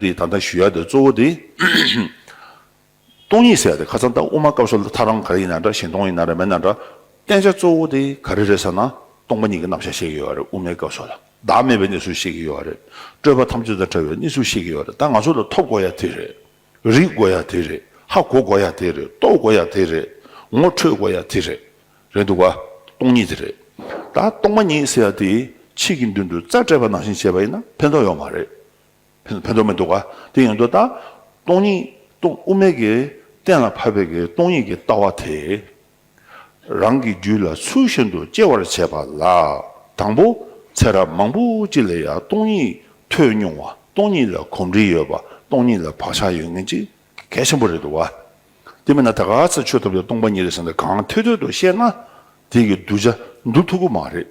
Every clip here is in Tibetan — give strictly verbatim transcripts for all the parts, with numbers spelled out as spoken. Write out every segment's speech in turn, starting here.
དེ་ད་ལྟ་ཞུ་ཡ་དེ་གཙོ་བོ་དེ། སྟོང་ཉིད་ཟེར་ཡ་དེ་ཁ་སང་ད་དབུ་མ་སྐབས་སུ་ལ་ཐ་རང་ག་རེ་ཡིན་ན་འདྲ། གཞན་སྟོང་ཡིན་ན་རེད་མིན་ན་འདྲ། བསྟན་བྱ་གཙོ་བོ་དེ་ག་རེ་རེད་ཟེར་ན། སྟོང་པ་ཉིད་ཀྱི་རྣམ་གཞག་བཤད་ཀྱི་ཡོད་རེད། དབུ་མའི་སྐབས་སུ་ལ་བདག་མེད་པའི་གནས་ཚུལ་བཤད་ཀྱི་ཡོད་རེད། སྤྲོས་པ་ཐམས་ཅད་དང་བྲལ་བའི་གནས་ཚུལ་བཤད་ཀྱི་ཡོད་རེད། ད་ང་ཚོ་ལ་ཐོབ་དགོས་ཡ་དེ་རེད། རིག་དགོས་ཡ་དེ་རེད། ཧ་གོ་དགོས་ཡ་དེ་རེད། རྟོགས་དགོས་ཡ་དེ་རེད། ངོ་འཕྲོད་དགོས་ཡ་དེ་རེད། རེད་འདུག་ག་སྟོང་ཉིད་དེ་རེད། ད་སྟོང་པ་ཉིད་ཟེར་ཡ་དེ་ཕྱིས་ཀྱི་མདུན་དུ་རྩ་སྤྲད་པ་ནང་བཞིན་བྱས་པ་ཡིན་ན་ཕན་ཐོགས་ཡོད་མ་རེད། ཕན་ཕན་ཐོགས་མི་འདུག་ག་དེ་ཡིན་དུས་ད་སྟོང་ཉིད་སྟོང་དབུ་མའི་གི་གཏན་ལ་ཕབ་པའི་གི་སྟོང་ཉིད་ཀྱི་ལྟ་བ་དེ། རང་གི་རྒྱུད་ལ་ཚུལ་བཞིན་དུ་སྐྱེ་བར་བྱེད་པ་ལ། དང་པོ་ཚེ་རབས་མང་པོ་ཅིག་ལ་ཡང་སྟོང་ཉིད་ཐོས་མྱོང་བ། སྟོང་ཉིད་ལ་གོམས་འདྲིས་ཡོད་པ། སྟོང་ཉིད་ལ་བག་ཆགས་ཡོད་མཁན་ཅིག་གལ་ཆེན་པོ་རེད་འདུག་བ། དེ་མིན་ན་ད་ག་ཚོད་ཆོས་ཐོབ་ཀྱི་སྟོང་པ་ཉིད་རེད་ཟེར་ནས་གང་ཐོད་ཐོད་དུ་བཤད་ན། དེ་གི་གདུལ་བྱ་འདུལ་ཐུབ་ཀྱི་མ་རེད།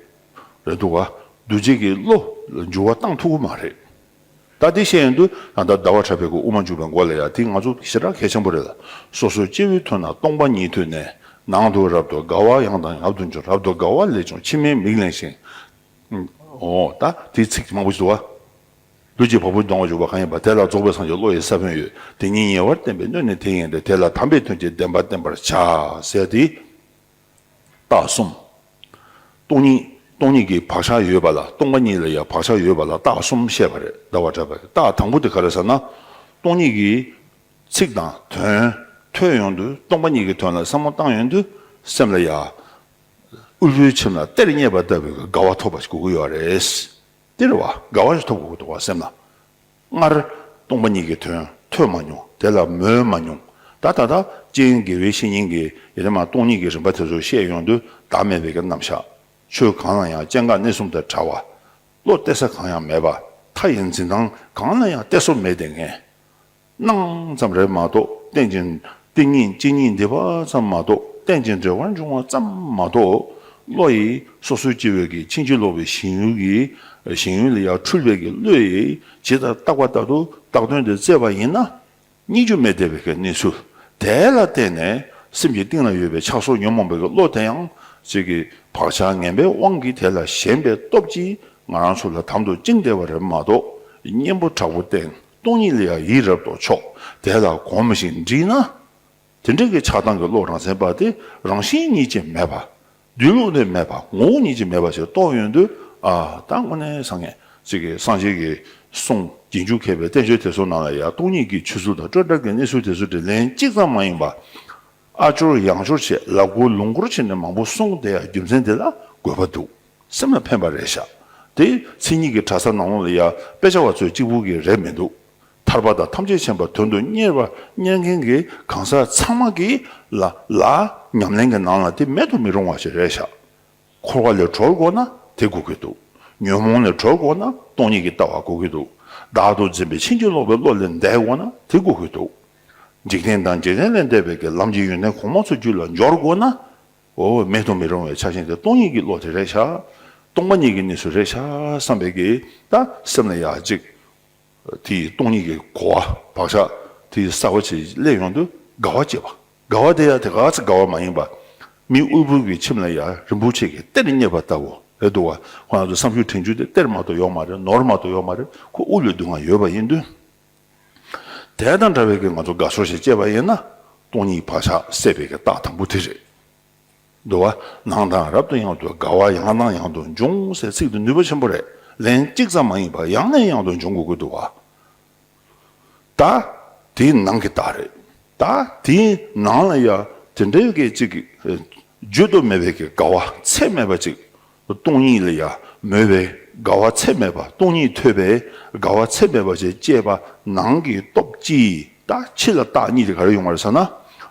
རེད་འདུག་བ། གདུལ་བྱའི་གི་བློ་ལ་འགྱུར་བ་བཏང་ཐུབ་ཀྱི་མ་རེད། ད་དེ་བཤད་ཡོང་དུས་ད་ལྟ་ཟླ་བ་གྲགས་པའི་གི་དབུ་མ་འཇུག་པའི་མགོ་ལ་ཡ་དེ་ང་ཚོ་ཞེ་དྲག་གལ་ཆེན་པོ་རེད་ལ། སོ་སོའི་སྐྱེ་བོའི་དོན་ན་སྟོང་པ་ཉིད་ཐོས་ནས། ནང་དུ་རབ་ཏུ་དགའ་བ་ཡང་དང་ཡང་དུ་འབྱུང་། རབ་ཏུ་དགའ་བ་ལས་བྱུང་མཆི་མའི་མིག་ལེན་ཞིང་། འོ་ད་དེའི་ཚིག་མང་པོ་ཞིག་འདུག་བ། ལུས་ཀྱི་བ་སྤུ་ལྡང་བར་འཇུག་པ་གང་ཡིན་པ། དེ་ལ་རྫོགས་པའི་སངས་རྒྱས་བློ་ཡི་ས་བོན་ཡོད། དེ་ཉིད་ཉེ་བར་བསྟན་པའི་སྣོད་ནི་དེ་ཡིན་ཏེ། དེ་ལ་དམ་པའི་དོན་གྱི་བདེན་པ་བསྟན་པར་བྱ། ཟེར་ཏེ། རྟགས་གསུམ། སྟོང་ཉིད། སྟོང་ཉིད་ཀྱི་བག་ཆགས་ཡོད་པ་ལ། སྟོང་པ་ཉིད་ལ་ཡང་བག་ཆགས་ཡོད་པ་ལ་རྟགས་གསུམ་བཤད་པ་རེད། ཟླ་བ་གྲགས་པས། རྟགས་དང་པོ་དེ་ག་རེ་ཟེར་ན། སྟོང་ཉིད་ཀྱི་ཚིག་དང་དོན་ཐོས་ཡོང་དུས། སྟོང་པ་ཉིད་ཀྱི་དོན་ལ་བསམ་བློ་བཏང་ཡོང་དུས་སེམས་ལ་ཡང་། དབུལ་པོའི་ཁྱིམ་ལ་གཏེར་རྙེད་པ་ལྟ་བུའི་དགའ་བ་ཐོབ་པ་ཞིག་དགོས་ཀྱི་ཡོད་རེད། དེ་རེད་བ། དགའ་བ་ཞིག་ཐོབ་དགོས་ཀྱི་འདུག་བ་སེམས་ལ། སྔར་སྟོང་པ་ཉིད་ཀྱི་དོན་ཐོས་མ་མྱོང་། དེ་ལ་མོས་མ་མྱོང་། ད་ད་ལྟ་སྤྱན་དགེ་བའི་བཤེས་གཉེན་གྱིས་ཡེ་དེ་མ་སྟོང་ཉིད་ཀྱི་རིམ་པ་དེ་ཚོ་བཤད་ཡོང་དུས་བདག་མེད་པའི་གི་རྣམ་གཞག་ཆོས་གང་ལ་ཡང་སྐྱེ་འགག་གནས་གསུམ་དང་བྲལ་བ། བློ་གཏད་ས་གང་ཡང་མེད་པ། མཐའ་ཡི་འཛིན་སྟངས་གང་ལ་ཡང་གཏད་སོ་མེད་དེ་ངས། སྣང་ཙམ་རེད་མ་གཏོགས་རྟེན་ཅིང་། རྟེན་ཉིད་སྤྱི་ཉིད་འདི་པ་ཙམ་མ་གཏོགས་རྟེན་ཅིང་འབྲེལ་བར་འབྱུང་བ་ཙམ་མ་གཏོགས། བློ་ཡིས་སོ་སོའི་སྐྱེ་བོའི་གི་ཕྱིན་ཅི་ལོག་པའི་ཞེན་ཡུལ་གྱི། ཞེན་ཡུལ་ལ་ཡང་འཁྲུལ་པའི་གི་བློ་ཡིས་ཇི་ལྟར་བརྟགས་པ་ལྟར་དུ་བཏགས་དོན་དེ་བཙལ་བ་ཡིན་ན། སྙིང་རྗེ་མེད་བསྡད་པའི་གི་གནས་ཚུལ་དེ་ལ་བརྟེན་ནས་སེམས་ཀྱི་གཏིང་ལ་ཡོད་པའི་ཆགས་སོགས་ཉོན་མོངས་པའི་གི་བློ་དེ་ཡང་ཅིག་གི་བག་ཆགས་ངན་པའི་དབང་གིས་དེ་ལ་ཞེན་པའི་སྟོབས་ཀྱིས་ང་རང་ཚོ་ལ་དམ་དུ་བཅིངས་བསྡད་པ་རེད་མ་གཏོགས་གཉེན་པོ་དྲག་པོ་བསྟེན། སྟོང་ཉིད་ལ་ཡང་ཡིད་རབ་ཏུ་ཕྱོགས། དེ་ལ་གོམས་ཤིང་འདྲིས་ན། དེ་འདྲའི་གི་ཆགས་སྡང་གི་བློ་རང་མཚན་པ་དེ་རང་བཞིན་ཉིད་ཀྱིས་མེད་པ། སྡོད་ལུགས་ནི་མེད་པ། ངོ་བོ་ཉིད་ཀྱིས་མེད་པ་ཞིག་རྟོགས་ཡོང་དུས། ཨ། ད་དངོས་གནས་བཟང་ངན་ཅིག་གི་སངས་རྒྱས་ཀྱི་གསུང་རྗེས་འཇུག་མཁས་པའི་བསྟན་བཅོས་དེ་ཚོ་ནང་ལ་ཡང་སྟོང་ཉིད་ཀྱི་ཆོས་ཚུལ་དང་སྤྲོས་བྲལ་གྱི་གནས་ཚུལ་དེ་ཚོ་དེ་ལན་གཅིག་ཙམ་མ་ཡིན་པ། ཨ་སྐྱོར་ཡང་སྐྱོར་བྱས། ལབ་སྐོར་ལུང་སྐོར་བྱས་ནས་མང་པོ་གསུངས་བསྡད་ཡ་རྒྱུ་མཚན་དེ་ལ་དགོས་པ་འདུག་སེམས་ལ་ཕན་པ་རེད་ཤག་དེ་མཚན་ཉིད་ཀྱི་གྲྭ་ས་ནང་ལོགས་ལ་ཡ་དཔེ་ཆ་བ་ཚོས་གཅིག་པུ་གི་རེད་མི་འདུག་ཐར་པ་དང་ཐམས་ཅད་མཁྱེན་པ་དོན་དུ་གཉེར་བ་གཉེར་མཁན་གྱི་གང་ཟག་ཚང་མ་གི་ལ་ལ་ཉམས་ལེན་གྱི་ནང་ལ་དེ་མེད་དུ་མི་རུང་བ་ཞིག་རེད་ཤག་འཁོར་བ་ལས་གྲོལ་དགོས་ན་དེ་དགོས་ཀྱི་འདུག་ཉོན་མོངས་ལས་གྲོལ་དགོས་ན་སྟོང་ཉིད་ཀྱི་ལྟ་བ་དགོས་ཀྱི་འདུག་བདག་ཏུ་འཛིན་པའི་ཕྱིན་ཅི་ལོག་པའི་བློ་ལས་འདས་དགོས་ན་དེ་དགོས་ཀྱི་འདུག་འཇིག་རྟེན་དང་འཇིག་རྟེན་ལས་འདས་པའི་གི་ལམ་གྱི་ཡོན་ཏན་གོང་མ་ཚོ་རྒྱུད་ལ་འབྱོར་དགོས་ན། འོ་མེད་དུ་མི་རུང་བའི་ཆ་ཤས་དེ་སྟོང་ཉིད་ཀྱི་བློ་དེ་རེད་ཤག་སྟོང་པ་ཉིད་ཀྱི་གནས་ཚུལ་རེད་ཤག་བསམ་པའི་གི་ད་སེམས་ལ་ཡ་གཅིག་དེའི་སྟོང་ཉིད་ཀྱི་གོ་བ་བག་ཆགས་དེའི་གསར་བ་ཅིག་སླེབས་ཡོང་དུས་དགའ་བ་སྐྱེས་པ། དགའ་བ་དེ་ཡང་དེ་ག་ཚོད་དགའ་བ་མ་ཡིན་པ། མི་དབུལ་པོའི་གི་ཁྱིམ་ལ་ཡང་རིན་པོ་ཆེ་གི་གཏེར་རྙེད་པ་ལྟ་བུ་རེད་འདུག་བ། ཁོ་རང་ཚོ་བསམ་རྒྱུ་དྲན་རྒྱུ་དེ་གཏེར་མ་གཏོགས་ཡོད་མ་རེད། ནོར་མ་གཏོགས་ཡོད་མ་རེད། ཁོ་དབུལ་བའི་སྡུག་བསྔལ་ཡོད་པ་ཡིན་དུས། དེ་དང་འདྲ་བའི་གི་ང་ཚོ་དགའ་ཚོར་ཞིག་སྐྱེས་པ་ཡིན་ན། སྟོང་ཉིད་བག་ཆགས་སད་པའི་གི་རྟགས་དང་པོ་དེ་རེད། འདུག་བ། ནང་དང་རབ་ཏུ་ཡང་དུ་དགའ་བ་ཡང་དང་ཡང་དུ་འབྱུང་ཟེར་ཚིག་དེ་ནུས་པ་ཆེན་པོ་རེད། ལན་གཅིག་ཙམ་མ་ཡིན་པར་ཡང་ནས་ཡང་དུ་འབྱུང་དགོས་ཀྱི་འདུག་བ། ད་དེའི་ནང་གི་རྟགས་རེད། ད་དེའི་ནང་ལ་ཡ་དེ་འདྲའི་གི་ཅིག་གི་བརྗོད་དུ་མེད་པའི་གི་དགའ་བ་ཚད་མེད་པ་ཅིག་སྟོང་ཉིད་ལ་ཡ་མོས་པའི་དགའ་བ་ཚད་མེད་པ། སྟོང་ཉིད་ཐོས་པའི་དགའ་བ་ཚད་མེད་པ་ཞིག་སྐྱེས་པ་ནང་གི་སྟོབས་ཀྱིས། ད་ཕྱི་ལ་རྟགས་གཉིས་དེ་ག་རེ་ཡོང་བ་རེད་ཟེར་ན།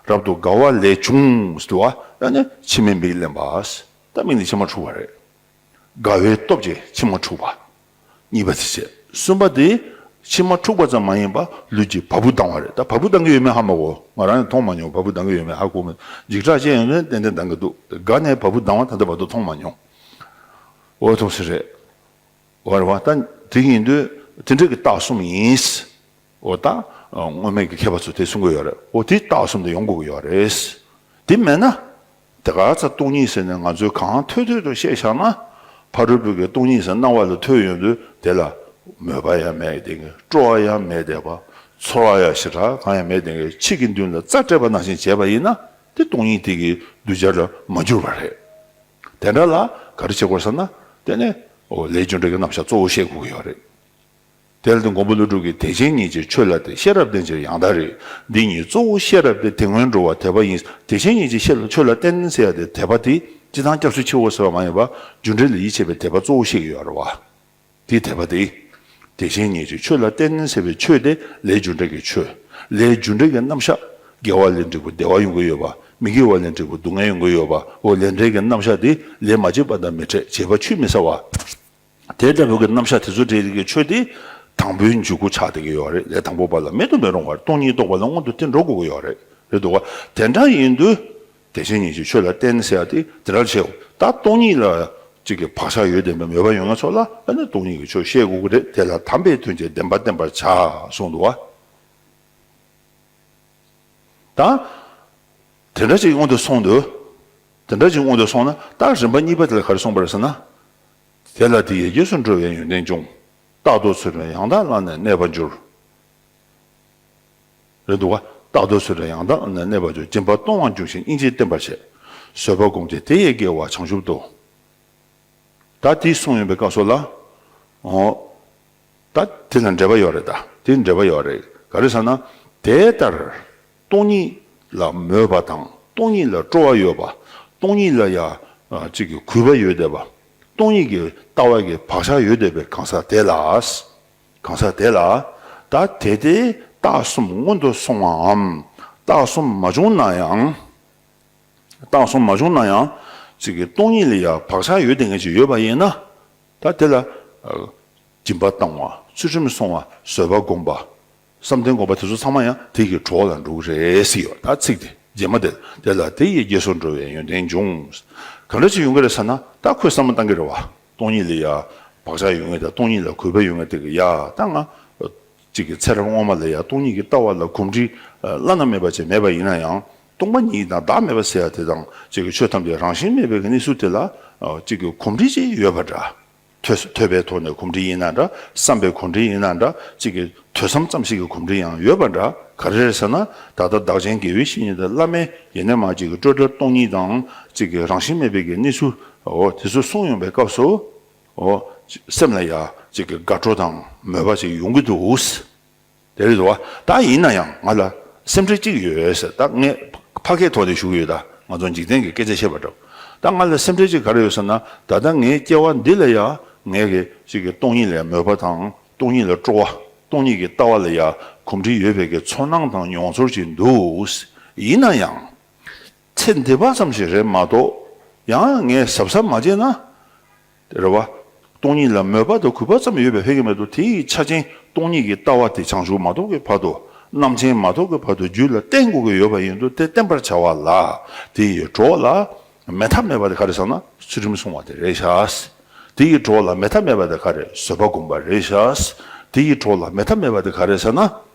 རབ་ཏུ་དགའ་བ་ལས་བྱུང་ཟེར་བ། ཡང་ན་མཆི་མའི་མིག་ལེན་པ། ད་མིག་ནས་མཆི་མ་འཁྲུགས་པ་རེད། དགའ་བའི་སྟོབས་ཀྱིས་མཆི་མ་འཁྲུགས་པ། གཉིས་པ་དེ་བྱས། གསུམ་པ་དེ། མཆི་མ་འཁྲུགས་པ་ཙམ་མ་ཡིན་པར་ལུས་ཀྱི་བ་སྤུ་ལྡང་བ་རེད། ད་བ་སྤུ་ལྡང་གི་ཡོད་མེད་ཧ་མ་གོ། ང་རང་ཡང་མཐོང་མ་མྱོང་། བ་སྤུ་ལྡང་གི་ཡོད་མེད་ཧ་གོ་མེད། འཇིགས་སྐྲག་ཅན་ཡོད་ན་ཏན་ཏན་ལྡང་གི་འདུག་དགའ་ནས་བ་སྤུ་ལྡང་བ་ད་ལྟ་བར་དུ་མཐོང་མ་མྱོང་། འོ་ཐུགས་སུ་རེད། འོ་རེད་བ། ད་དེ་ཡིན་དུས་དེ་འདྲ་གི་རྟགས་གསུམ་ཡིན། འོ་ད་སྔོན་མའི་གི་མཁས་པ་ཚོས་དེ་གསུང་གི་ཡོད་རེད། འོ་དེ་རྟགས་གསུམ་དེ་ཡོང་དགོས་ཀྱི་ཡོད་རེད། དེ་མེད་ན། དེ་ག་ཚ་སྟོང་ཉིད་ཟེར་ནས་ང་ཚོས་གང་ཐོས་ཐོས་དུ་བཤད་བཞག་ན། ཕ་རོལ་པོའི་གི་སྟོང་ཉིད་ཟེར་སྣང་བ་ལ་ཐོས་ཡོང་དུས་དེ་ལ་ མོས་པ་ཡང་མེད་དེ་གི་སྤྲོ་བ་ཡང་མེད་དེ་བ། ཚོར་བ་ཡང་ཞེ་དྲག་གང་ཡང་མེད་དེ་གི་ཕྱི་གི་མདུན་ལ་རྩྭ་སྤྲད་པ་ནང་བཞིན་བྱས་པ་ཡིན་ན་དེ་སྟོང་ཉིད་དེ་གི་གདུལ་བྱ་ལ་མ་འགྱུར་བ་རེད། དེ་འདྲ་ལ་ག་རེ་བྱེད་དགོས་ཟེར་ན། དེ་ནས་ཨོ་ལས་རྒྱུ་འབྲས་ཀྱི་རྣམ་གཞག་གཙོ་བོ་ཤེས་དགོས་ཀྱི་ཡོད་རེད། དེ་ལ་དེ་མགོན་པོ་ཀླུ་སྒྲུབ་ཀྱིས་བདེ་ཆེན་ཉིད་ཀྱི་ཆོས་ལ་དེ་ཤེས་རབ་ལྡན་ཕྱིར་ཡང་དག་རིག་འདི་ཉིད་གཙོ་བོ་ཤེས་རབ་དེ་དེ་སྔོན་འགྲོ་བ་དད་པ་ཡིན། བདེ་ཆེན་ཉིད་ཀྱི་ཤེས་ལ་ཆོས་ལ་བརྟེན་ཟེར་ཡ་དེ་དད་པ་དེ་སྤྱིར་བཏང་སྐྱབས་སུ་མཆིའོ་ཟེར་བ་མ་ཡིན་པ་རྒྱུ་འབྲས་ལ་ཡིད་ཆེས་པའི་དད་པ་གཙོ་བོ་ཤེས་ཀྱི་ཡོད་རེད་བ། དེའི་དད་པ་དེ། བདེ་ཆེན་ཉིད་ཀྱི་ཆོས་ལ་བརྟེན་ཟེར་བའི་ཆོས་དེ་ལས་རྒྱུ་འབྲས་ཀྱི་ཆོས། ལས་རྒྱུ་འབྲས་ཀྱི་རྣམ་གཞག་དགེ་བ་ལས་འབྲས་བུ་བདེ་བ་ཡོང་གི་ཡོད་པ། མི་དགེ་བ་ལས་འབྲས་བུ་སྡུག་བསྔལ་ཡོང་གི་ཡོད་པ། འོ་ལས་འབྲས་ཀྱི་རྣམ་གཞག་དེ་ལས་མ་བྱས་པ་དང་མི་འཕྲད། བྱས་པ་ཆུད་མི་ཟ་བ། དེ་ལྟ་བུ་གི་རྣམ་གཞག་དེ་ཚོ་འབྲེལ་ཡོད་ཀྱི་ཆོས་དེ་དང་པོའི་འཇུག་སྒོ་ཆགས་བསྡད་ཀྱི་ཡོད་རེད། ལས་དང་པོ་པ་ལ་མེད་དུ་མི་རུང་བར་སྟོང་ཉིད་རྟོགས་པ་ལ་སྔོན་དུ་དེ་འགྲོ་དགོས་ཀྱི་ཡོད་རེད། རེད་འདུག་བ། དེ་འདྲ་ཡིན་དུས། བདེ་ཆེན་ཉིད་ཀྱི་ཆོས་ལ་བརྟེན་ཟེར་ཡ་དེ་དེ་འདྲ་བྱེད། ད་སྟོང་ཉིད་ལ་གཅིག་གི་བག་ཆགས་ཡོད་བསྡད་པའི་མོས་པ་ཡོད་མཁན་ཚོ་ལ་ཨ་ནི་སྟོང་ཉིད་ཀྱི་ཆོས་བཤད་དགོས་ཀྱི་རེད། དེ་ལ་དམ་པའི་དོན་གྱི་བདེན་པ་བསྟན་པར་བྱ་གསུངས་འདུག་བ། ད། དེ་འདྲ་ཅིག་སྔོན་དུ་སོང་དུས། དེ་འདྲ་ཅིག་སྔོན་དུ་སོང་ན་ད་རིམ་པ་གཉིས་པ་དེ་ལ་ག་རེ་གསུངས་པ་རེད་ཟེར་ན། དེ་ལ་དེ་ཡི་རྗེས་སུ་འགྲོ་བའི་ཡོན་ཏན་འབྱུང་། རྟག་ཏུ་ཚུལ་ཁྲིམས་ཡང་དག་བླངས་ནས་གནས་པར་འགྱུར། རེད་འདུག་བ། རྟག་ཏུ་ཚུལ་ཁྲིམས་ཡང་དག་བླངས་ནས་གནས་པར་འགྱུར། སྦྱིན་པ་གཏོང་བར་འགྱུར་ཞིང་སྙིང་རྗེ་བསྟེན་པར་བྱེད། བཟོད་པ་བསྒོམ་བྱས་དེ་ཡི་དགེ་བ་བྱང་ཆུབ་ཏུ། ད་དེ་གསུངས་ཡོད་པའི་སྐབས་སུ་ལ། འོ། ད་དེ་ལ་འབྲེལ་བ་ཡོད་རེད། ད་དེ་འབྲེལ་བ་ཡོད་རེད། ག་རེ་ཟེར་ན། དེ་ལྟར། སྟོང་ཉིད་ལ་མོས་པ་དང་སྟོང་ཉིད་ལ་སྤྲོ་བ་ཡོད་པ། སྟོང་ཉིད་ལ་ཡ། ཨ། གཅིག་གི་གུས་པ་ཡོད་བསྡད་པ། སྟོང་ཉིད་ཀྱི་ལྟ་བ་གི་བག་ཆགས་ཡོད་བསྡད་པའི་གང་ཟག་དེ་ལ། གང་ཟག་དེ་ལ། ད་དེ་དེ་རྟགས་གསུམ་སྔོན་དུ་སོང་བའམ། རྟགས་གསུམ་མ་བྱུང་ན་ཡང་། རྟགས་གསུམ་མ་བྱུང་ན་ཡང་། གཅིག་གི་སྟོང་ཉིད་ལ་ཡང་བག་ཆགས་ཡོད་བསྡད་མཁན་ཅིག་ཡོད་པ་ཡིན་ན། ད་དེ་ལ། ཨ། སྦྱིན་པ་བཏང་བ། ཚུལ་ཁྲིམས་སྲུང་བ། བཟོད་པ་བསྒོམ་པ། བསམ་གཏན་སྒོམ་པ་དེ་ཚོ་ཚང་མ་ཡང་དེ་ཡི་གྲོགས་ལ་འགྲོ་གི་རེད་ཟེར་ཡོད། ད་ཚིག་དེ་རྗེས་མ་དེ་དེ་ལ་དེ་ཡི་རྗེས་སུ་འགྲོ་བའི་ཡོན་ཏན་འབྱུང་། ག་འདྲ་ཅིག་ཡོང་གི་རེད་ཟེར་ན་ད་ཁོས་བསམ་བློ་བཏང་གི་རེད་བ། སྟོང་ཉིད་ལ་ཡ་བག་ཆགས་ཡོད་མཁན་དང་སྟོང་ཉིད་ལ་གུས་པ་ཡོད་མཁན་དེ་གི་ཡ་ད་ང་གཅིག་གི་ཚེ་རབས་སྔོན་མ་ལ་ཡ་སྟོང་ཉིད་ཀྱི་ལྟ་བ་ལ་གོམས་འདྲིས་བླ་ན་མེད་པ་ཅིག་མེད་པ་ཡིན་ན་ཡང་སྟོང་པ་ཉིད་དང་བདག་མེད་པ་ཟེར་ཡ་དེ་དང་གཅིག་གི་ཆོས་ཐམས་ཅད་རང་བཞིན་མེད་པའི་གནས་ཚུལ་དེ་ལ་གཅིག་གི་གོམས་འདྲིས་ཅིག་ཡོད་པ་འདྲ། ཐོས་ཐོས་པའི་ཐོག་ནས་གོམས་འདྲིས་ཡིན་ན་འདྲ། བསམ་པའི་གོམས་འདྲིས་ཡིན་ན་འདྲ། གཅིག་གི་ཐོས་བསམ་ཙམ་ཞིག་གི་གོམས་འདྲིས་ཡང་ཡོད་པ་འདྲ། ག་རེ་རེད་ཟེར་ན། ད་ལྟ་བདག་ཆེན་དགེ་བའི་བཤེས་གཉེན་དང་བླ་མས་ཡེ་ནས་མ་གཅིག་གི་སྤྲོས་བྲལ་སྟོང་ཉིད་དང་གཅིག་གི་རང་བཞིན་མེད་པའི་གི་གནས་ཚུལ། འོ་དེ་ཚོ་གསུངས་ཡོང་པའི་སྐབས་སུ། འོ། སེམས་ལ་ཡ་གཅིག་གི་དགའ་སྤྲོ་དང་མོས་པ་ཅིག་ཡོང་གི་འདུག། དེ་རེད་འདུག་བ། ད་ཡིན་ན་ཡང་ང་ལ་སེམས་ཁྲལ་གཅིག་ཡོད་ཟེར། ད་ངས་ཕ་སྐད་ཐོག་ནས་ཞུ་གི་ཡོད། ད་ང་ཚོ་འཇིག་རྟེན་གྱི་སྐད་ཆ་བཤད་པ་འདྲ། ད་ང་ལ་སེམས་ཁྲལ་གཅིག་ག་རེ་ཡོད་ཟེར་ན། ད་ལྟ་ངའི་སྐྱེ་བ་འདི་ལ་ཡང་ངས་གི་གཅིག་གི་སྟོང་ཉིད་ལ་མོས་པ་དང་སྟོང་ཉིད་ལ་སྤྲོ་བ། སྟོང་ཉིད་ཀྱི་ལྟ་བ་ལ་ཡང་གོམས་འདྲིས་ཡོད་པའི་གི་ཚོར་སྣང་དང་མྱོང་ཚོར་ཅིག་འདུག། ཡིན་ན་ཡང་། ཚེ་འདི་བ་ཙམ་ཞིག་རེད་མ་གཏོགས། ཡང་ངས་གཟབ་གཟབ་མ་བྱས་ན། རེད་བ། སྟོང་ཉིད་ལ་མོས་པ་དང་གུས་པ་ཙམ་ཡོད་པས་ཕན་གྱི་མེད་དོ། དེ་ཡི་ཆ་རྐྱེན་སྟོང་ཉིད་ཀྱི་ལྟ་བ་དེ་བྱང་ཆུབ་མ་ཐོབ་ཀྱི་བར་དུ། རྣམ་མཁྱེན་མ་ཐོབ་ཀྱི་བར་དུ་རྒྱུད་ལ་བརྟེན་དགོས་ཀྱི་ཡོད་པ་ཡིན་དུས་དེ་བརྟེན་པར་བྱ་བ་ལ། དེ་ཡི་གྲོགས་ལ་མེད་ཐབས་མེད་པ་དེ་ག་རེ་ཟེར་ན་ཚུལ་ཁྲིམས་སྲུང་བ་དེ་རེད་ཤག། དེ་ཡི་གྲོགས་ལ་མེད་ཐབས་མེད་པ་དེ་ག་རེ་བཟོད་པ་སྒོམ་པ་རེད་ཤག། དེ་ཡི་གྲོགས་ལ་མེད་ཐབས་མེད་པ་དེ་ག་རེ་ཟེར་ན།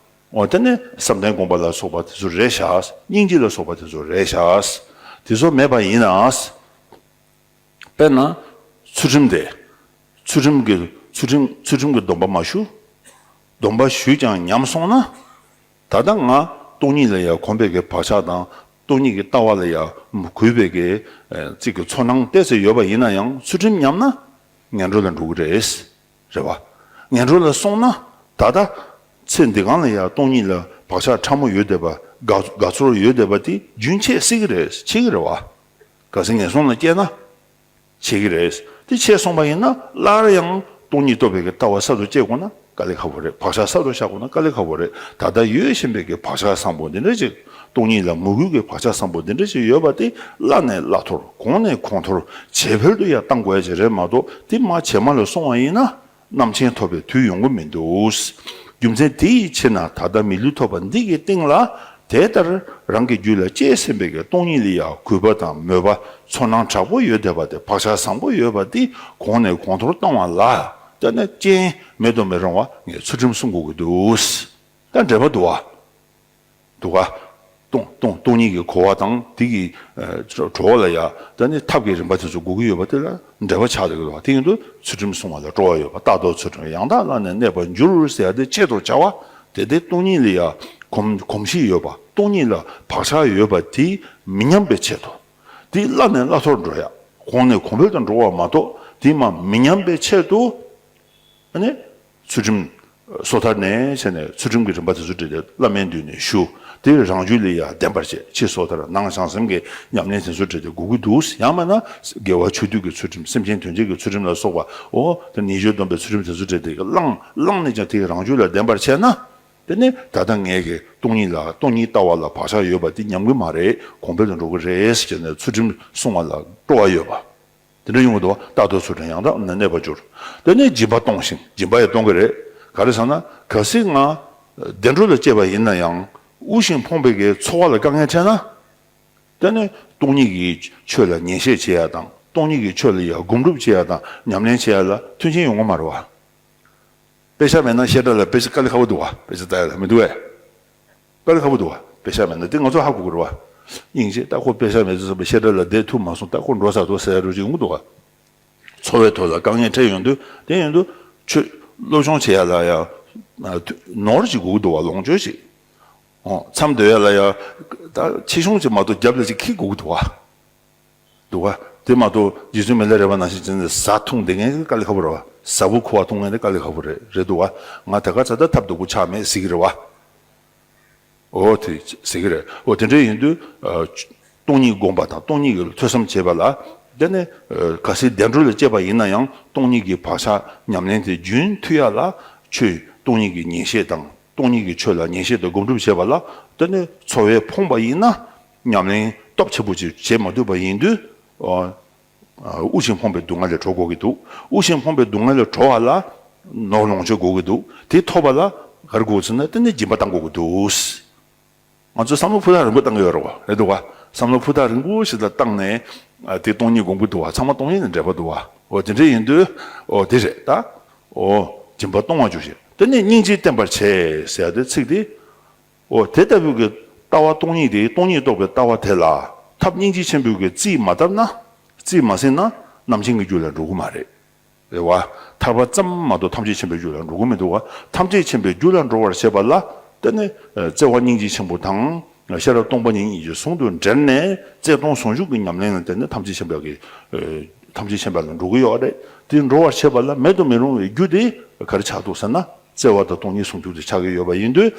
འོ་དེ་ནི་བསམ་གཏན་སྒོམ་པ་ལ་སོགས་པ་དེ་ཚོ་རེད་ཤག། སྙིང་རྗེ་ལ་སོགས་པ་དེ་ཚོ་རེད་ཤག། དེ་ཚོ་མེད་པ་ཡིན་ན། དཔེར་ན། ཚུལ་ཁྲིམས་དེ། ཚུལ་ཁྲིམས་ཀྱི་ཚུལ་ཁྲིམས་ཚུལ་ཁྲིམས་ཀྱི་སྡོམ་པ་མ་ཞུ། སྡོམ་པ་ཞུས་ཀྱང་ཉམས་སོང་ན། ད་ལྟ་ང་སྟོང་ཉིད་ལ་ཡང་གོམས་པའི་གི་བག་ཆགས་དང་སྟོང་ཉིད་ཀྱི་ལྟ་བ་ལ་ཡང་གུས་པའི་གི་ཨེ་གཅིག་གི་ཚོར་སྣང་ཏོག་ཙམ་ཡོད་པ་ཡིན་ན་ཡང་ཚུལ་ཁྲིམས་ཉམས་ན་ངན་འགྲོ་ལ་འགྲོ་གི་རེད། རེད་བ། ངན་འགྲོ་ལ་སོང་ན་ད་ལྟ་ཚེ་འདི་གང་ལ་ཡང་སྟོང་ཉིད་ལ་བག་ཆགས་ཕྲ་མོ་ཡོད་བསྡད་པ་དགའ་དགའ་ཚོར་ཡོད་བསྡད་པ་དེ་རྒྱུན་ཆད་སྲིད་ཀྱི་རེད། ཆད་ཀྱི་རེད་བ། གལ་སྲིད་ངན་སོང་ལ་སྐྱེས་ན། ཆད་ཀྱི་རེད། དེ་ཆད་སོང་པ་ཡིན་ན་སླར་ཡང་སྟོང་ཉིད་རྟོགས་པའི་གི་ལྟ་བ་གསར་དུ་སྐྱེ་དགོས་ན་དཀའ་ལས་ཁག་པོ་རེད། བག་ཆགས་གསར་དུ་བཞག་དགོས་ན་དཀའ་ལས་ཁག་པོ་རེད། ད་ལྟ་ཡོད་བཞིན་པའི་གི་བག་ཆགས་བཟང་པོ་འདི་འདྲ་ཅིག་སྟོང་ཉིད་ལ་མོས་གུས་ཀྱི་བག་ཆགས་བཟང་པོ་འདི་འདྲ་ཅིག་ཡོད་པ་དེ་བླ་ནས་བླ་མཐོར་གོང་ནས་གོང་མཐོར་ཇེ་འཕེལ་དུ་ཡང་བཏང་དགོས་ཡ་ཅིག་རེད་མ་གཏོགས་དེ་མར་ཇེ་དམའ་ལ་སོང་བ་ཡིན་ན། རྣམ་མཁྱེན་ཐོབ་པའི་དུས་ཡོང་གི་མི་འདུག། རྒྱུ་མཚན་དེ་ཡི་ཕྱིར་ན་ད་ལྟ་མི་ལུས་ཐོབ་པ་འདི་གི་སྟེང་ལ་དེ་ལྟར་རང་གི་རྒྱུད་ལ་སྐྱེས་ཟིན་པའི་གི་སྟོང་ཉིད་ལ་ཡང་གུས་པ་དང་མོས་པ་ཚོར་སྣང་དྲག་པོ་ཡོད་བསྡད་པ་དེ་བག་ཆགས་བཟང་པོ་ཡོད་པ་འདི་གོང་ནས་གོང་མཐོར་གཏོང་བ་ལ་ད་ནི་རྐྱེན་མེད་དུ་མི་རུང་བ་ངས་ཚུལ་ཁྲིམས་སྲུང་དགོས་ཀྱི་འདུག། ད་འབྲེལ་བ་འདུག་བ། འདུག་ག། སྟོང་སྟོང་སྟོང་ཉིད་ཀྱི་གོ་བ་དང་དེ་གི་ཨ་གྲོལ་བ་ལ་ཡ་ད་ནི་ཐབས་ཀྱི་རིམ་པ་དེ་ཚོ་དགོས་ཀྱི་ཡོད་པ་དེ་ལ་འབྲེལ་བ་ཆགས་བསྡད་ཀྱི་འདུག་དེ་ཡིན་དུས་ཚུལ་ཁྲིམས་སྲུང་བ་ལ་སྤྲོ་བ་ཡོད་པ། རྟག་ཏུ་ཚུལ་ཁྲིམས་ཡང་དག་བླངས་ནས་གནས་པར་འགྱུར་ཟེར་ཡ་དེ་ཆེད་དུ་བྱ་བ་དེ་དེ་སྟོང་ཉིད་ལ་ཡ་གོམས་གོམས་གཤིས་ཡོད་པ། སྟོང་ཉིད་ལ་བག་ཆགས་ཡོད་པ་དེ་མི་ཉམས་པའི་ཆེད་དུ། དེ་བླ་ནས་བླ་མཐོར་འགྲོ་ཡ། གོང་ནས་གོང་འཕེལ་དུ་འགྲོ་བ་མ་གཏོགས་དེ་མ་མི་ཉམས་པའི་ཆེད་དུ། ཨ་ནི་ཚུལ་ཁྲིམས་སོ་ཐར་ནས་བྱས་ནས་ཚུལ་ཁྲིམས་ཀྱི་རིམ་པ་དེ་ཚོ་བྲིས་ཏེ་བླ་མའི་མདུན་ནས་ཞུ། དེ་རང་རྒྱུད་ལ་ཡང་ལྡན་པར་བྱེད། ཕྱི་སོ་ཐར་ནང་བྱང་སེམས་ཀྱི་ཉམས་ལེན་དེ་ཚོ་བྲིས་ཏེ་དགོས་ཀྱི་འདུག་ཡང་མིན་ན་དགེ་བ་ཆོས་སྡུད་ཀྱི་ཚུལ་ཁྲིམས། སེམས་ཅན་དོན་བྱེད་ཀྱི་ཚུལ་ཁྲིམས་ལ་སོགས་པ། འོ་དེ་ཉེས་སྤྱོད་སྡོམ་པའི་ཚུལ་ཁྲིམས་དེ་ཚོ་བྲིས་ཏེ་བླངས་བླངས་ནས་ཀྱང་དེ་རང་རྒྱུད་ལ་ལྡན་པར་བྱས་ན། དེ་ནི་ད་ལྟ་ངེད་ཀྱི་སྟོང་ཉིད་ལ་སྟོང་ཉིད་ལྟ་བ་ལ་བག་ཆགས་ཡོད་པ་དེ་ཉམས་ཀྱི་མ་རེད། གོང་འཕེལ་དུ་འགྲོ་གི་རེད་ཟེར་ནས་ཚུལ་ཁྲིམས་སྲུང་བ་ལ་སྤྲོ་བ་ཡོད་པ། དེ་འདྲ་ཡོང་གི་འདུག་རྟག་ཏུ་ཚུལ་ཁྲིམས་ཡང་དག་བླངས་ནས་གནས་པར་འགྱུར། དེ་ནི་སྦྱིན་པ་གཏོང་ཞིང་། སྦྱིན་པ་ཡང་གཏོང་གི་རེད། ག་རེ་ཟེར་ན་གལ་སྲིད་ང་བདེ་འགྲོ་ལ་སྐྱེས་པ་ཡིན་ན་ཡང་དབུལ་ཞིང་ཕོངས་པའི་གི་འཚོ་བ་ལ་དཀའ་ངལ་འཕྲད་ན། དེ་ནི་སྟོང་ཉིད་ཀྱི་ཆོས་ལ་ཉན་བཤད་བྱེད་ཡ་དང་སྟོང་ཉིད་ཀྱི་ཆོས་ལ་ཡ་སྒོམ་སྒྲུབ་བྱེད་ཡ་དང་ཉམས་ལེན་བྱེད་ཡ་ལ་མཐུན་རྐྱེན་ཡོང་གི་མ་རེད་བ། དཔེ་ཆ་མེད་ན་བཤད་གྲྭ་ལ་དཔེ་ཆ་དཀའ་ལས་ཁག་པོ་འདུག་བ། དཔེ་ཆ་ལྟ་ཡ་ལ་མི་འདུག་བས། དཀའ་ལས་ཁག་པོ་འདུག་བ། དཔེ་ཆ་མེད་ན་དེ་ང་ཚོ་ཧ་གོ་གི་རེད་བ། སྙིང་རྗེ་ད་ཁོ་དཔེ་ཆ་མེད་ཚོད་བཤད་གྲྭ་ལ་བསྡད་ཐུབ་མ་སོང་། ད་ཁོ་འགྲོ་ས་འགྲོ་ཟེར་ཡ་འདྲ་ཅིག་ཡོང་གི་འདུག་བ། འཚོ་བའི་ཐོག་ལ་དཀའ་ངལ་འཕྲད་ཡོང་དུས། དེ་ཡོང་དུས་ཆོས་སློབ་སྦྱོང་བྱེད་ཡ་ལ་ཡ་ནོར་ཅིག་དགོས་ཀྱི་འདུག་བ། ལོངས་སྤྱོད་ཅིག་འོ་མཚམས་སྡོད་ཡ་ལ་ཡ་ད་ཆེ་ཆུང་ཅིག་མ་གཏོགས་རྒྱབ་ལ་ཅིག་འཁྱེར་དགོས་ཀྱི་འདུག་བ། འདུག་བ། དེ་མ་གཏོགས་རྗེ་བཙུན་མི་ལ་རས་པ་ནང་བཞིན་བྱས་ནས་བཟའ་འཐུང་དེ་ངན་དཀའ་ལས་ཁག་པོ་རེད་བ། ཟྭ་ཕོར་ཁུ་བ་འཐུང་ངན་དེ་དཀའ་ལས་ཁག་པོ་རེད། རེད་འདུག་བ། ང་ད་ག་ཚ་ད་ཐབས་སྡུག་པོ་ཆགས་མེད་ཟེར་གི་རེད་བ། འོ་དེ་ཟེར་གི་རེད། འོ་དེ་འདྲ་ཡིན་དུས་ཨ། སྟོང་ཉིད་སྒོམ་པ་དང་སྟོང་ཉིད་ཀྱི་ཐོས་བསམ་བྱེད་པ་ལ། དེ་ནི་ཨ། གལ་སྲིད་བདེ་འགྲོ་ལ་སྐྱེས་པ་ཡིན་ན་ཡང་སྟོང་ཉིད་ཀྱི་བག་ཆགས་ཉམས་ལེན་དེ་རྒྱུན་མཐུད་ཡ་ལ་ཆོས་སྟོང་ཉིད་ཀྱི་ཉན་བཤད་དང་། སྟོང་ཉིད་ཀྱི་ཆོས་ལ་ཉན་བཤད་དང་སྒོམ་སྒྲུབ་བྱེད་པ་ལ། དེ་ནི་འཚོ་བས་ཕོངས་པ་ཡིན་ན་ཉམས་ལེན་སྟོབས་ཆེན་པོ་ཅིག་བྱེད་མ་ཐུབ་པ་ཡིན་དུས། ཨ། དབུལ་ཞིང་ཕོངས་པའི་སྡུག་བསྔལ་ལས་གྲོལ་དགོས་ཀྱི་འདུག་དབུལ་ཞིང་ཕོངས་པའི་སྡུག་བསྔལ་ལས་གྲོལ་བ་ལ་ནོར་ལོངས་སྤྱོད་དགོས་ཀྱི་འདུག་དེ་ཐོབ་པ་ལ་ག་རེ་དགོས་ཟེར་ན་དེ་ནི་སྦྱིན་པ་གཏང་དགོས་ཀྱི་འདུག་ང་ཚོས་བསམ་བློ་ཕུ་ཐག་རིང་པོ་བཏང་གི་ཡོད་རེད་བ། རེད་འདུག་བ། བསམ་བློ་ཕུ་ཐག་རིང་པོ་ཞིག་ལ་བཏང་ནས་ཨ། དེ་སྟོང་ཉིད་སྒོམ་གྱི་འདུག་བ། ཚང་མ་སྟོང་ཉིད་ནས་འབྲེལ་བ་འདུག་བ། འོ་དེ་འདྲ་ཡིན་དུས་འོ་དེ་རེད་ད། འོ་སྦྱིན་པ་གཏོང་བ་བཅུག་ཞེས། དེ་ནས་སྙིང་རྗེ་བསྟེན་པར་བྱེད་ཟེར་ཡ་དེ་ཚིག་དེ། འོ་དེ་ལྟ་བུའི་གི་ལྟ་བ་སྟོང་ཉིད་དེ། སྟོང་ཉིད་རྟོགས་པའི་ལྟ་བ་དེ་ལ་ཐབས་སྙིང་རྗེ་ཆེན་པོའི་གི་རྩིས་མ་བཏབ་ན། རྩིས་མ་ཟིན་ན་རྣམ་མཁྱེན་གྱི་རྒྱུད་ལ་འགྲོ་གི་མ་རེད། རེད་བ། ཐར་པ་ཙམ་མ་གཏོགས་ཐམས་ཅད་མཁྱེན་པའི་རྒྱུད་ལ་འགྲོ་གི་མི་འདུག་བ། ཐམས་ཅད་མཁྱེན་པའི་རྒྱུད་ལ་འགྲོ་བར་བྱེད་པ་ལ། དེ་ནི་བརྩེ་བ་སྙིང་རྗེ་ཆེན་པོ་དང་ཤེས་རབ་སྟོང་པ་ཉིད་གཉིས་ཀྱིས་ཟུང་དུ་འབྲེལ་ནས་བརྩེ་གདུང་ཟུང་འཇུག་གི་ཉམས་ལེན་ལ་བརྟེན་ནས་ཐམས་ཅད་མཁྱེན་པའི་གི། ཐམས་ཅད་མཁྱེན་པ་ལ་འགྲོ་གི་ཡོད་རེད། དེ་འགྲོ་བར་བྱེད་པ་ལ་མེད་དུ་མི་རུང་བའི་རྒྱུ་དེ་ག་རེ་ཆགས་འདུག་ཟེར་ན། བརྩེ་བ་དང་སྟོང་ཉིད་ཟུང་འཇུག་དེ་ཆགས་ཀྱི་ཡོད་པ་ཡིན་དུས།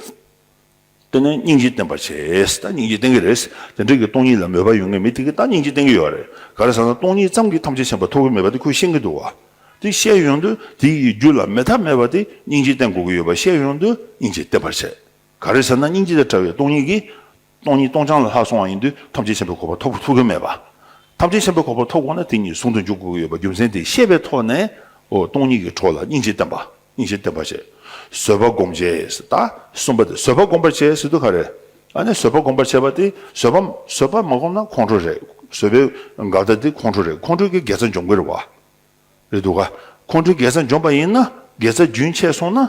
དེ་ནས་སྙིང་རྗེ་བསྟེན་པར་བྱེད། ད་སྙིང་རྗེ་བསྟེན་གྱི་རེད། དེ་འདྲ་གི་སྟོང་ཉིད་ལ་མོས་པ་ཡོད་མཁན་མི་དེ་གིས་ད་སྙིང་རྗེ་བསྟེན་གྱི་ཡོད་རེད། ག་རེ་ཟེར་ན་སྟོང་ཉིད་ཙམ་གྱིས་ཐམས་ཅད་མཁྱེན་པ་ཐོབ་ཀྱི་མེད་པ་དེ་ཁོས་ཤེས་ཀྱི་འདུག་བ། དེ་ཤེས་ཡོང་དུས་དེ་ཡི་རྒྱུད་ལ་མེད་ཐབས་མེད་པ་དེ་སྙིང་རྗེ་བསྟེན་དགོས་ཀྱི་ཡོད་པ་ཤེས་ཡོང་དུས་སྙིང་རྗེ་བསྟེན་པར་བྱེད། ག་རེ་ཟེར་ན་སྙིང་རྗེ་དང་བྲལ་བའི་སྟོང་ཉིད་ཀྱིས་སྟོང་ཉིད་སྟོང་རྐྱང་ལ་ལྷག་སོང་བ་ཡིན་དུས་ཐམས་ཅད་མཁྱེན་པའི་གོ་འཕང་ཐོབ་ཐུབ་ཀྱི་མེད་པ། ཐམས་ཅད་མཁྱེན་པའི་གོ་འཕང་ཐོབ་དགོས་ན་དེ་གཉིས་ཟུང་དུ་འཇུག་དགོས་ཀྱི་ཡོད་པ་རྒྱུ་མཚན་དེ་ཤེས་པའི་ཐོག་ནས། འོ་སྟོང་ཉིད་ཀྱི་གྲོགས་ལ་སྙིང་རྗེ་བསྟེན་པ། སྙིང་རྗེ་བསྟེན་པར་བྱེད། བཟོད་པ་སྒོམ་བྱེད། ད་གསུམ་པ་དེ་བཟོད་པ་སྒོམ་པར་བྱེད་ཟེར་དུས་ག་རེ། ཨ་ནི་བཟོད་པ་སྒོམ་པར་བྱེད་པ་དེ་བཟོད་པ་བཟོད་པ་མ་སྒོམ་ན་ཁོང་ཁྲོ་རེད། བཟོད་པའི་འགལ་ཟླ་དེ་ཁོང་ཁྲོ་རེད། ཁོང་ཁྲོའི་གི་དགེ་རྩ་འཇོམས་ཀྱི་རེད་བ། རེད་འདུག་ག་ཁོང་ཁྲོའི་དགེ་རྩ་འཇོམས་པ་ཡིན་ན་དགེ་རྩ་རྒྱུན་ཆད་སོང་ན།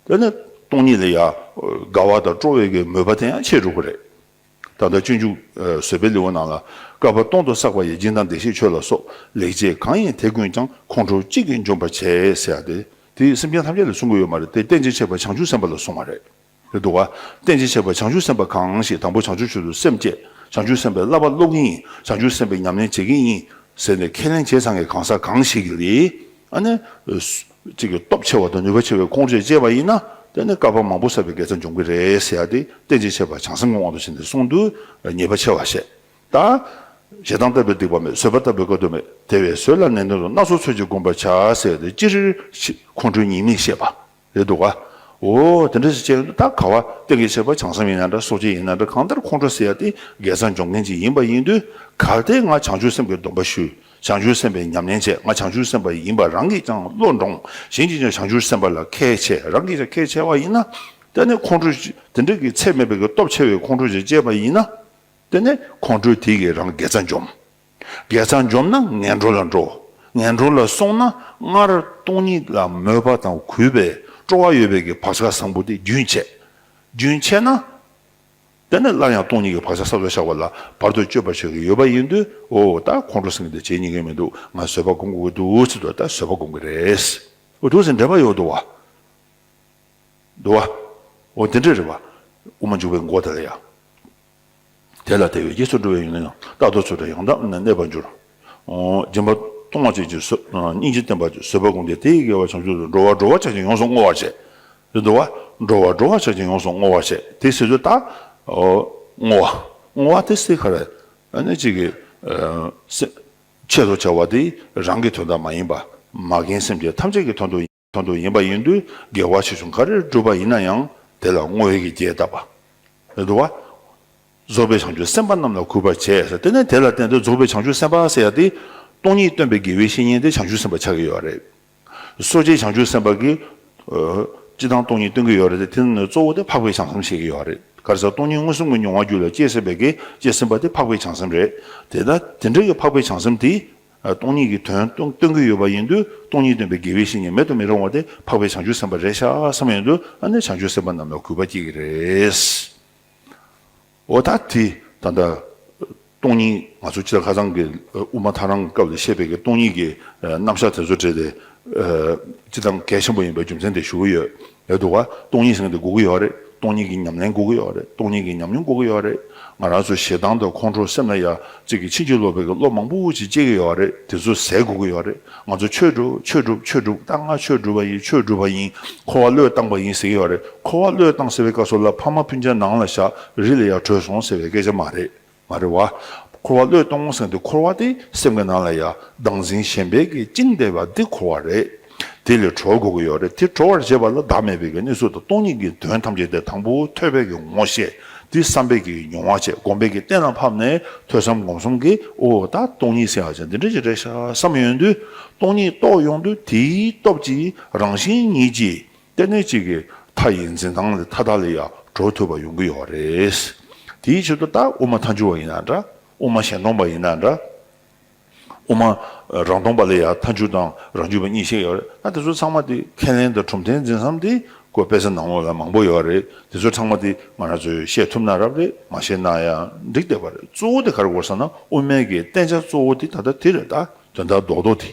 དེ་ནི་སྟོང་ཉིད་ལ་ཡ་དགའ་བ་དང་སྤྲོ་བའི་གི་མོས་པ་དེ་ཡང་ཆད་འགྲོ་གི་རེད། ད་ལྟ་སྤྱོད་འཇུག་ཨ། བཟོད་པའི་ལེའུ་ནང་ལ། བསྐལ་པ་སྟོང་དུ་བསགས་པ་ཡི། སྦྱིན་དང་བདེ་གཤེགས་མཆོད་ལ་སོགས། ལེགས་སྤྱད་གང་ཡིན་དེ་ཀུན་ཀྱང་། ཁོང་ཁྲོ་གཅིག་གིས་འཇོམས་པར་བྱེད། ཟེར་ཡ་དེ། དེ་སེམས་ཅན་ཐམས་ཅད་ལ་གསུང་གི་ཡོད་མ་རེད། དེ་རྟེན་ཅིང་བཅས་པ་བྱང་ཆུབ་སེམས་དཔའ་ལ་གསུངས་པ་རེད། རེད་འདུག་ག་རྟེན་ཅིང་བཅས་པ་བྱང་ཆུབ་སེམས་དཔའ་གང་ཞིག་དང་པོ་བྱང་ཆུབ་མཆོག་ཏུ་སེམས་བསྐྱེད། བྱང་ཆུབ་སེམས་དཔའི་བསླབ་པ་སློབ་ཀྱི་ཡིན། བྱང་ཆུབ་སེམས་དཔའི་ཉམས་ལེན་བྱེད་ཀྱི་ཡིན། ཟེར་ནས་ཁས་ལེན་བྱས་ཚར་མཁན་གང་ཟག་གང་ཞིག་གིས། ཨ་ནི། གཅིག་གི་སྟོབས་ཆེ་བ་དང་ནུས་པ་ཆེ་བའི་ཁོང་ཁྲོས་སྤྱད་པ་ཡིན་ན། དེ་ནི་བསྐལ་པ་མང་པོ་བསགས་པའི་དགེ་རྩ་འཇོམས་ཀྱི་རེད་ཟེར་ཡ་དེ་རྟེན་ཅིང་བཅས་པ་བྱང་སེམས་ཀྱི་དབང་དུ་བྱས་ནས་གསུངས་དུས་ཉེས་པ་ཆེ་བ་བཤད། ད། ཞེ་སྡང་ལྟ་བུའི་སྡིག་པ་མེད། བཟོད་པ་ལྟ་བུའི་དཀའ་ཐུབ་མེད། དེ་བས་བཟོད་ལ་ནན་ཏན་དུ། སྣ་ཚོགས་ཚུལ་གྱིས་བསྒོམ་པར་བྱ། ཟེར་ཏེ་སྤྱིར་ཁོང་ཁྲོའི་ཉེས་དམིགས་བཤད་པ། རེད་འདུག་ག་འོ་དེ་འདྲ་ཞིག་བྱས་ཡོང་དུས་ད་ག་བ་རྟེན་ཅིང་བཅས་པ་བྱང་སེམས་ཡིན་ན་འདྲ། སོ་སྐྱེ་ཡིན་ན་འདྲ། གང་ལྟར་ཁོང་ཁྲོ་ཟེར་ཡ་དེ་དགེ་རྩ་འཇོམས་མཁན་ཅིག་ཡིན་པ་ཡིན་དུས། གལ་ཏེ་ང་བྱང་ཆུབ་སེམས་ཀྱི་སྡོམ་པ་ཞུས། བྱང་ཆུབ་སེམས་དཔའི་ཉམས་ལེན་བྱས། ང་བྱང་ཆུབ་སེམས་དཔའ་ཡིན་པ་རང་གིས་ཀྱང་བློ་འདྲོངས། གཞན་གྱིས་ཀྱང་བྱང་ཆུབ་སེམས་དཔའ་ལ་ཁས་འཆེ། རང་གིས་ཀྱང་ཁས་འཆེ་བ་ཡིན་ན། དེ་ནི་ཁོང་ཁྲོ་དེ་འདྲ་གི་ཚད་མེད་པའི་གི་སྟོབས་ཆེ་བའི་ཁོང་ཁྲོ་ཞིག་སྐྱེས་པ་ཡིན་ན། དེ་ནི་ཁོང་ཁྲོ་དེ་གིས་རང་དགེ་རྩ་འཇོམས། དགེ་རྩ་འཇོམས་ན་ངན་འགྲོ་ལ་འགྲོ། ངན་འགྲོ་ལ་སོང་ན་སྔར་སྟོང་ཉིད་ལ་མོས་པ་དང་གུས་པའི་སྤྲོ་བ་ཡོད་པའི་གི་བག་ཆགས་བཟང་པོ་དེ་རྒྱུན་ཆད། རྒྱུན་ཆད་ན། དེ་ནས་སླར་ཡང་སྟོང་ཉིད་ཀྱི་བག་ཆགས་ས་ལ་བཞག་པ་ལ་བར་དུ་གཅོད་པར་བྱེད་ཀྱི་ཡོད་པ་ཡིན་དུས། འོ་ད་ཁོང་ཁྲོ་ཟེར་མཁན་དེ་བྱེད་ཉན་གྱི་མི་འདུག་ང་བཟོད་པ་སྒོམ་དགོས་ཀྱི་འདུག་ཟེར་དུས། ད་བཟོད་པ་སྒོམ་གྱི་རེད། འོ་འདུག་ཟེར་འདྲེན་པ་ཡོད་འདུག་བ། འདུག་བ། འོ་དེ་འདྲ་རེད་བ། དབུ་མ་འཇུག་པའི་མགོ་དེ་ལ་ཡ། དེ་ལ་བལྟས་པས་རྗེས་སུ་འགྲོ་བའི་ཡོན་ཏན་ཡང་། རྟག་ཏུ་ཚུལ་ཁྲིམས་ཡང་དག་ནི་གནས་པར་འགྱུར། སྦྱིན་པ་གཏོང་བ་ཅན་གྱི་བཟོད། སྙིང་རྗེ་བསྟེན་པ་བཟོད་པ་སྒོམ་སྟེ། དེ་ཡི་དགེ་བ་བྱང་ཆུབ་ཏུ། འགྲོ་བ་འགྲོ་བ་ཆགས་ཅན་ཡོངས་སུ་བསྔོ་བར་བྱེད། དེ་འདུག་བ། འགྲོ་བ་འགྲོ་བ་ཆགས་ཅན་ཡོངས་སུ་བསྔོ་བར་བྱེད། དེ་ཟེར་དུས་ད། བསྔོ་བ། བསྔོ་བ་དེ་སེ་ག་རེ། ཨ་ནི་གཅིག་གི། ཆེད་དུ་བྱ་བ་དེ་རང་གི་དོན་དག་མ་ཡིན་པ། མ་རྒན་སེམས་ཅན་ཐམས་ཅད་ཀྱི་དོན་དུ། དོན་དུ་ཡིན་པ་ཡིན་དུས། དགེ་བ་ཆེ་ཆུང་ག་རེ་བསྒྲུབས་པ་ཡིན་ན་ཡང་དེ་ལ་བསྔོ་བའི་གི་རྒྱས་བཏབ་པ། རེད་འདུག་བ། རྫོགས་པའི་བྱང་ཆུབ་སེམས་དཔའ་རྣམས་ལ་གུས་པར་བྱས་ཟེར། དེ་ནས་དེ་ལ་བརྟེན་ཏེ་རྫོགས་པའི་བྱང་ཆུབ་སེམས་དཔའ་ཟེར་ཡ་དེ། སྟོང་ཉིད་སྟོན་པའི་དགེ་བའི་བཤེས་གཉེན་དེ་བྱང་ཆུབ་སེམས་དཔའ་ཆགས་ཀྱི་ཡོད་རེད། སོ་སྐྱེ་བྱང་ཆུབ་སེམས་དཔའ་གིས། སྤྱིར་བཏང་སྟོང་ཉིད་སྟོན་གྱི་ཡོད་རེད་དེ། དེ་ནི་གཙོ་བོ་དེ་འཕགས་པའི་བྱང་སེམས་བཤད་ཀྱི་ཡོད་རེད། ག་རེ་ཟེར། སྟོང་ཉིད་མངོན་སུམ་གྱི་མྱོང་བ་རྒྱུད་ལ་སྐྱེས་ཟིན་པའི་གི་སྐྱེས་ཟིན་པ་དེ་འཕགས་པའི་བྱང་སེམས་རེད། དེ་ལྟར་དེ་འདྲ་གི་འཕགས་པའི་བྱང་སེམས་དེ། སྟོང་ཉིད་ཀྱི་དོན་སྟོན་སྟོན་གྱི་ཡོད་པ་ཡིན་དུས། སྟོང་ཉིད་སྟོན་པའི་དགེ་བའི་བཤེས་གཉེན་མེད་དུ་མི་རུང་བ་དེ་འཕགས་པའི་བྱང་ཆུབ་སེམས་དཔའ་རེད་ཤག་བསམ་ཡོང་དུས། ཨ་ནི་བྱང་ཆུབ་སེམས་དཔའ་རྣམས་ལ་གུས་པ་སྐྱེ་གི་རེད། འོ་ད་དེ་ད་ལྟ་སྟོང་ཉིད། ང་ཚོ་སྤྱིར་ཁ་སང་གི་དབུ་མ་ཐལ་རང་གི་སྐབས་ལ་བཤད་པའི་གི་སྟོང་ཉིད་ཀྱི་རྣམ་གཞག་དེ་ཚོ་བྲིས་ཏེ། སྤྱིར་བཏང་གལ་ཆེན་པོ་ཡིན་པའི་རྒྱུ་མཚན་དེ་ཞུ་གི་ཡོད། ཡོད་འདུག་བ། སྟོང་ཉིད་ཟེར་མཁན་དེ་དགོས་ཀྱི་ཡོད་རེད། སྟོང་ཉིད་ཀྱི་ཉམས་ལེན་དགོས་ཀྱི་ཡོད་རེད། སྟོང་ཉིད་ཀྱི་ཉམས་མྱོང་དགོས་ཀྱི་ཡོད་རེད། ང་རང་ཚོ་ཞེ་སྡང་དང་ཁོང་ཁྲོ་སེམས་ལ་ཡ་གཅིག་གི་ཕྱིན་ཅི་ལོག་པའི་གི་བློ་མང་པོ་ཞིག་སྐྱེ་གི་ཡོད་རེད། དེ་ཚོ་ཟད་དགོས་ཀྱི་ཡོད་རེད། ང་ཚོ་ཆོས་སྒྲུབ་ཆོས་སྒྲུབ་ཆོས་སྒྲུབ། ད་ང་ཆོས་སྒྲུབ་པ་ཡིན། ཆོས་སྒྲུབ་པ་ཡིན། འཁོར་བ་བློས་བཏང་པ་ཡིན་ཟེར་གྱི་ཡོད་རེད། འཁོར་བ་བློས་བཏང་ཟེར་བའི་སྐབས་སུ་ལ་ཕ་མ་སྤུན་ཆ་ནང་ལ་བཞག་རི་ལ་ཡ་བྲོས་སོང་ཟེར་བའི་སྐད་ཆ་མ་རེད། མ་རེད་བ། འཁོར་བ་བློས་གཏོང་ཟེར་དུས། འཁོར་བ་དེ་སེམས་ཀྱི་ནང་ལ་ཡ་བདག་འཛིན་ཞེན་པའི་གི་བཅིངས་བསྡད་པ་འདི་འཁོར་བ་རེད། དེ་ལས་གྲོལ་དགོས་ཀྱི་ཡོད་རེད། དེ་གྲོལ་བར་བྱེད་པ་ལ་བདག་མེད་པའི་གི་གནས་ཚུལ་དང་། སྟོང་ཉིད་ཀྱི་དོན་ཐམས་ཅད་དེ་དང་པོ་ཐོས་པའི་གི་ངོ་ཤེས། དེ་བསམ་པའི་གི་མྱོང་བ་བྱས། སྒོམ་པའི་གི་གཏན་ལ་ཕབ་ནས་ཐོས་བསམ་སྒོམ་གསུམ་གྱིས། འོ་ད་སྟོང་ཉིད་ཟེར་ཡ་ཅིག་འདི་འདྲ་ཅིག་རེད་ཤག་བསམ་ཡོང་དུས། སྟོང་ཉིད་རྟོགས་ཡོང་དུས། དེའི་སྟོབས་ཀྱིས་རང་བཞིན་ཉིད་ཀྱིས། དེ་ནས་གཅིག་གི་མཐའ་ཡི་འཛིན་སྟངས་ལས་མཐའ་དག་ལས་ཡང་གྲོལ་ཐུབ་པ་ཡོང་གི་ཡོད་རེད། དེའི་ཆེད་དུ་ད་དབུ་མ་ཐལ་འགྱུར་བ་ཡིན་ན་འདྲ། དབུ་མ་གཞན་སྟོང་པ་ཡིན་ན་འདྲ། དབུ་མ་རང་སྟོང་པ་ལ་ཡང་ཐལ་འགྱུར་དང་རང་རྒྱུད་པ་གཉིས་བཤད་ཡོད་རེད། ད་དེ་ཚོ་ཚང་མ་དེ་ཁས་ལེན་དང་གྲུབ་མཐའི་འཛིན་མཚམས་དེ་ཁོ་དཔེ་ཆ་ནང་ལོགས་ལ་མང་པོ་ཡོད་རེད། དེ་ཚོ་ཚང་མ་དེ་ང་རང་ཚོས་བཤད་ཐུབ་ན་རབ་རེད། མ་བཤད་ན་ཡང་འགྲིག་བསྡད་པ་རེད། གཙོ་བོ་དེ་ག་རེ་དགོས་ཟེར་ན། དབུ་མའི་གི་བསྟན་བྱ་གཙོ་བོ་དེ་ད་ལྟ་དེ་རེད། ད་དོན་དག་རྡོག་རྡོག་དེ།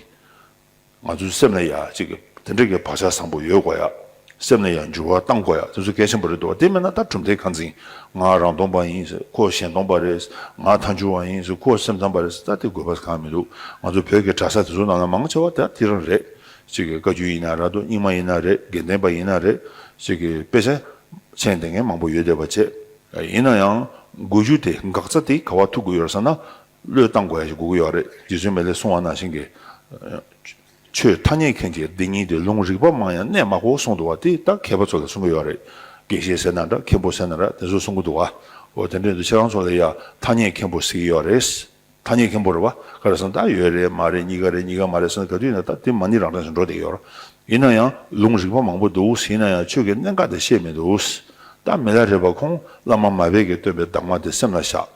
ང་ཚོའི་སེམས་ལ་ཡ་གཅིག་གི་དེ་འདྲ་གི་བག་ཆགས་བཟང་པོ་ཡོད་དགོས་ཡ། སེམས་ལ་ཡ་འགྱུར་བ་གཏང་དགོས་ཡ། དེ་ཚོ་གལ་ཆེན་པོ་རེད་འདུག་བ། དེ་མིན་ན་ད་གྲུབ་མཐའི་ཁ་འཛིན། ང་རང་སྟོང་པ་ཡིན་ཟེར། ཁོ་གཞན་སྟོང་པ་རེད། ང་ཐལ་འགྱུར་བ་ཡིན་ཟེར། ཁོ་སེམས་ཙམ་པ་རེད་ཟེར། ད་དེ་དགོས་པ་གང་མི་འདུག་ང་ཚོ་བོད་ཀྱི་གྲྭ་ས་དེ་ཚོ་ནང་ལ་མང་ཆེ་བ་ད་དེ་རང་རེད། གཅིག་གི་བཀའ་བརྒྱུད་ཡིན་ན་ར་འདུག་རྙིང་མ་ཡིན་ན་རེད། དགེ་ལྡན་པ་ཡིན་ན་རེད། གཅིག་གི་དཔེ་ཆ་མཁྱེན་བསྡད་མཁན་མང་པོ་ཡོད་བསྡད་པ་བྱས། ཡིན་ན་ཡང་དགོས་རྒྱུ་དེ། འགག་རྩ་དེ་ག་པར་ཐུག་དགོས་ཡོད་ཟེར་ན། བློས་བཏང་དགོས་ཡ་ཞིག་དགོས་ཀྱི་ཡོད་རེད། རྗེ་བཙུན་མི་ལས་གསུངས་པ་ནང་བཞིན་གྱི། ཆོས་ཐ་སྙད་མཁན་གྱི་སྡེ་གཉིས་ཏེ། ལུང་རིགས་པ་མང་ཡང་གནད་མ་གོ་གསུངས་འདུག་བ། དེ་ད་མཁས་པ་ཚོ་ལ་གསུང་གི་ཡོད་རེད། དགེ་བཤེས་ཟེར་ན་འདྲ། མཁན་པོ་ཟེར་ན་འདྲ། དེ་ཚོ་གསུང་གི་འདུག་བ། འོ་དེ་འདྲ་ཡིན་དུས་ཁྱེད་རང་ཚོ་ལ་ཡ་ཐ་སྙད་མཁན་པོ་ཟེར་གྱི་ཡོད་རེད། ཐ་སྙད་མཁན་པོ་རེད་བ། ག་རེ་ཟེར་ན་ད་ཡོད་རེད་མ་རེད། གཉིས་ཀ་རེད་གཉིས་ཀ་མ་རེད་ཟེར་ན། ག་དུས་ཡིན་ན་ད་དེ་མ་ཎི་རང་གྲངས་སུ་འགྲོ་བསྡད་ཡོད་རེད། ཡིན་ན་ཡང་ལུང་རིགས་པ་མང་པོ་འདུག་ཡིན་ན་ཡང་ཆོས་ཀྱི་གནད་འགག་དེ་ཤེས་མི་འདུག་ད་མི་ལ་རས་པ་ཁོང་བླ་མ་མར་པས་ཀྱིས་སྟོན་པའི་གདམས་ངག་དེ་སེམས་ལ་བཞག་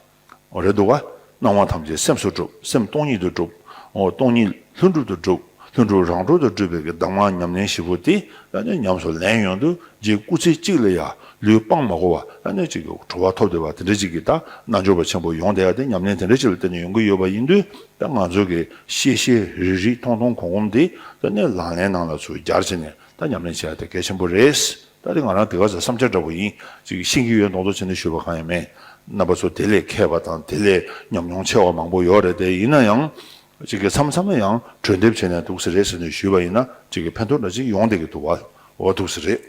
འོ་རེད་འདུག་བ། སྣང་བ་ཐམས་ཅད་སེམས་སུ་གྲུབ། སེམས་སྟོང་ཉིད་དུ་གྲུབ། འོ་སྟོང་ཉིད་ལྷུན་གྲུབ་ཏུ་གྲུབ། ལྷུན་གྲུབ་རང་གྲོལ་དུ་གྲུབ་པའི་གི་གདམས་ངག་ཉམས་ལེན་བཞི་པོ་དེ། ཨ་ནི་ཉམས་སུ་ལེན་ཡོང་དུས། རྗེ་སྐུ་ཚེ་གཅིག་ལ་ཡ་ལུས་སྤངས་མ་དགོས་པ། ཨ་ནི་གཅིག་གི་གྲོལ་བ་ཐོབ་བསྡད་པ་དེ་འདྲ་ཅིག་གི་ད་རྣལ་འབྱོར་པ་ཆེན་པོ་ཡོང་བསྡད་ཡ་དེ་ཉམས་ལེན་དེ་འདྲ་ཅིག་ལ་བརྟེན་ནས་ཡོང་གི་ཡོད་པ་ཡིན་དུས། ད་ང་ཚོ་གི་ཤེས་ཤེས་རིག་རིག་མཐོང་མཐོང་གོམས་གོམས་དེ་ད་ནི་ལག་ལེན་ནང་ལ་ཚུར་སྦྱར་བྱས་ནས་ད་ཉམས་ལེན་བྱེད་ཡ་དེ་གལ་ཆེན་པོ་རེད། ད་དེ་ང་རང་དེ་ག་ཚོད་བསམ་འཆར་འདྲ་པོ་ཡིན། ཅིག་ཤེས་ཀྱི་ཡོད་མདོག་མདོག་བྱས་ནས་ཞུས་པ་གང་ཡང་མེད། རྣམ་པ་ཚོ་དེ་ལས་མཁས་པ་དང་དེ་ལས་ཉམས་མྱོང་ཆེ་བ་མང་པོ་ཡོད་རེད་དེ། ཡིན་ན་ཡང་ཅིག་གི་མཚམས་མཚམས་ལ་ཡང་གྲོས་འདེབས་བྱས་ནས་འདུག་སེ་རེད་ཟེར་ནས་ཞུས་པ་ཡིན་ན། ཅིག་གི་ཕན་ཐོགས་འདྲ་ཅིག་ཡོང་བསྡད་ཀྱི་འདུག་བ། འོ་འདུག་སེ་རེད།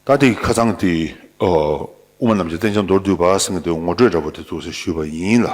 ད་དེ་ཁ་སང་དེ་ཨོ་དབུ་མ་རྣམ་བསྒྱིངས་བསྟན་བྱ་མདོར་བསྡུས་པ་ཟེར་མཁན་དེ་ངོ་སྤྲོད་འདྲ་པོ་དེ་འདུག་སེ་ཞུས་པ་ཡིན་ལ།